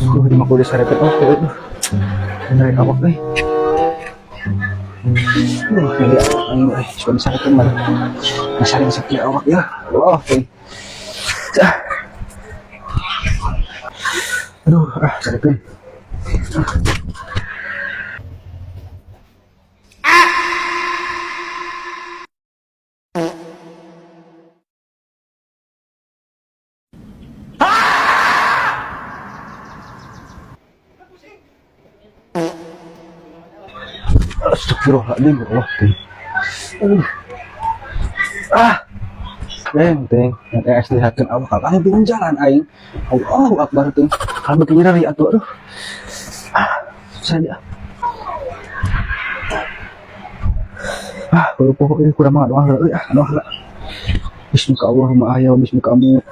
Di mah kudu sarepet oke aduh. Bener awak euy. Aduh, nyeri awak aing euy. Suka disarepet mah. Masalah sakit awak ya. Allah, euy. Ah. Aduh, ah, sarepin. Astagfirullahaladzim, ya Allah. Aduh. Ah. Benteng, yang lihatkeun awak kalau bingung jalan aing. Allahu Akbar ting. Kalau begini nyeri atuh aduh. Ah, saya ah, baru pokok ini kurang mah doa heula euy ah, doa heula. Bismika Allahumma ahya wa bismika amut.